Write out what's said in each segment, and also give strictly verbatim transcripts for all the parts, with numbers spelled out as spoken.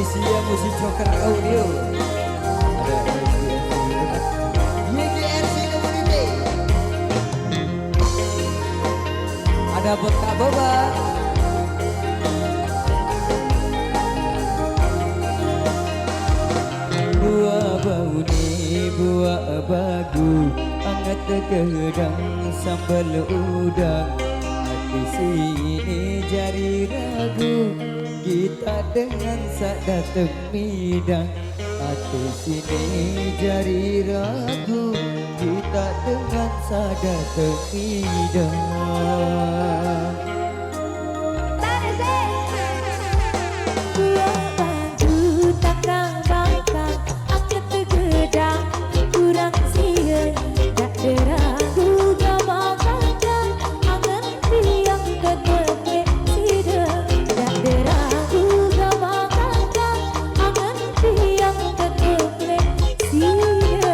Sia Musik Joker Audio. Ada Y G R C Community. Ada Bengkak Boba. Buah bau ni buah bagu, angat kehedang sambal udang. Hati sini jari ragu, kita dengan sak dateng midang. Hati sini jari ragu, kita dengan sak dateng midang. Buah batu takang bakang, anget gedang kurang sia, dak deragu gawa kakang, angen tiang ketepe sida, dak deragu gawa kakang, angen tiang ketepe sida.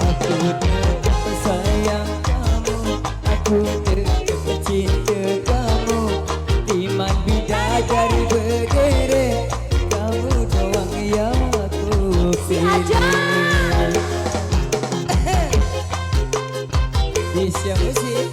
Aku tetap sayang kamu, aku tetap cinta kamu. Timan bidadari berdere, kamu doang yang aku pilih. Bisa musik.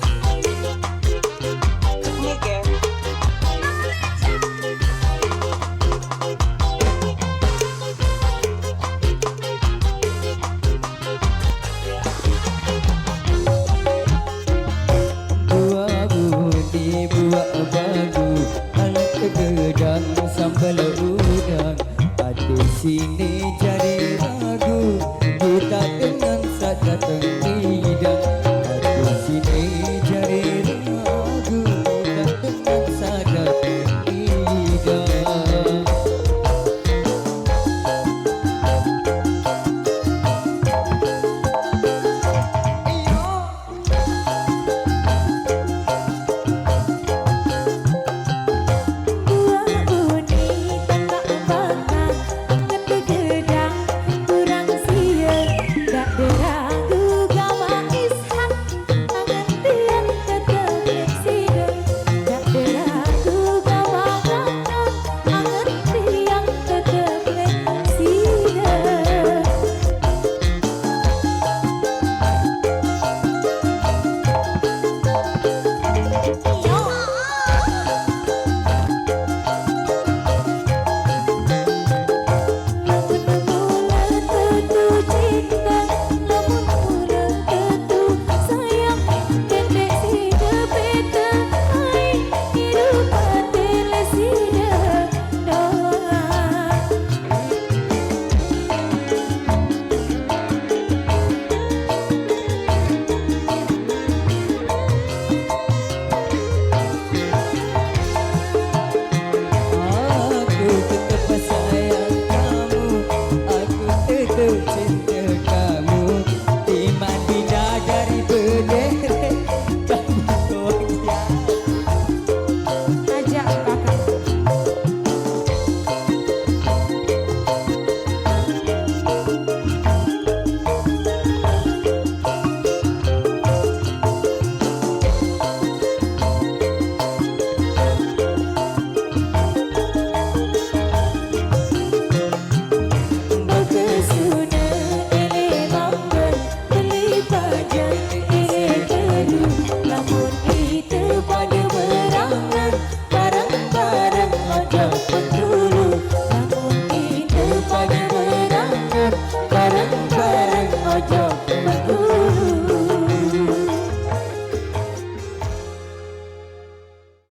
Buah buni, buah bagu, anak gedang sambal udang. Hati sini jadi ragu, kita dengan sadar tidak. Hati sini jadi ragu, kita dengan sadar tidak. Aku tetap sayang kamu, aku tetap cinta kamu. Timan bidadari berdere, kamu doang yang. Ajak kakak. Lamun kita pada berangan, bareng-bareng ojo petulu. Lamun kita pada berangan, bareng